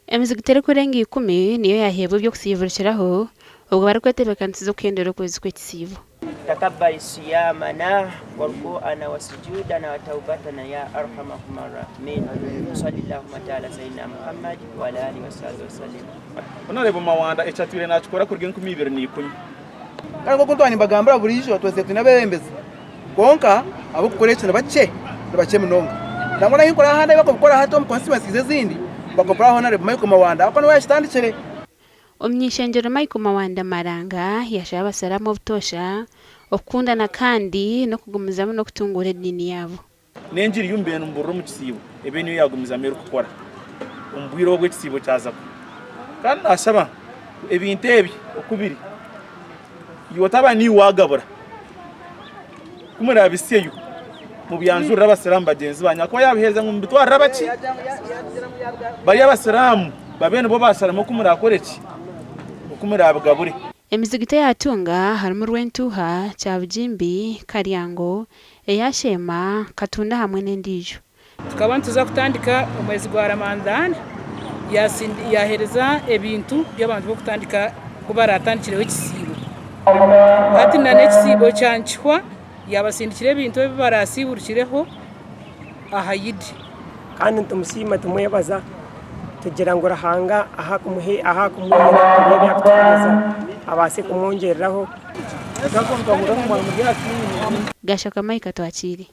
Emizigiti erikurenga ikumi niyo yaheebwa eby'okusiiburukiraho obwo barikwetebeekanisiza okuhendera okwezi kw'ekisiibo. Takabbal siyamana wa ruku'ana wa sujudana wa taubatana ya arhama rahimin salli llahuma ta'ala sayyidina Muhammad wa ala alihi wa sahbihi wa sallim. Honourable Mawanda eki atwire nakikora kuruga 2010. Kandi nk'oku ntuba nimbagambira buriijo, twesire twine abeebembezi, kwonka ab'okukora eki ni bakye, ni bakye munonga. Nangwa n'ahu nkora ahandi ahu barikubikora hati omu constituencies ezindi, bakopera Honarebo Michael Mawanda ahabw'okuba niwe yaakitandikire. Omuny'eishengyero Michael Mawanda Maranga yashaba abasiraamu obutoosha okukundana kandi n'okugumizamu n'okutunguura ediini yaabo. N'engiri ei mubaire nimubuurira omu kisiibo ebe niyo yaagumizamu erikukora omu bwire obu ekisiibo kyaza kuhwa. Kandi naashaba ngu ebintu ebi oku biri, iwe otaba niiwe waagabura. Ku muraabitsyeyo, mubyanjurire Abasiraamu bagyenzi banyu, ahakuba yaabiheereza ngu mubitwarire abaki? Bari Abasiraamu babe nibo baasharamu oku muraakore ki? Oku muraabigabure. Emizigiti eyatunga harimu Rwentuuha, Kyabugimbi, Karyango, Eya Sheema, Katunda hamwe n'endiijo. Tukaba nituza kutandika omwezi gwa Ramadhan, yahereza ebintu by'abantu b'okutandika ku baratandikireho ekisiibo. Hati na n'ekisiibo kya nikihwa yabasindikira ebintu ebi barasiiburukireho aha Idi. Kandi nitumusiima tumwebaza tugira ngu Ruhanga ahu akumwihire ebi ebi arikutuheereza abaase kumwongyereraho. Gashaka Mike Atwakiire.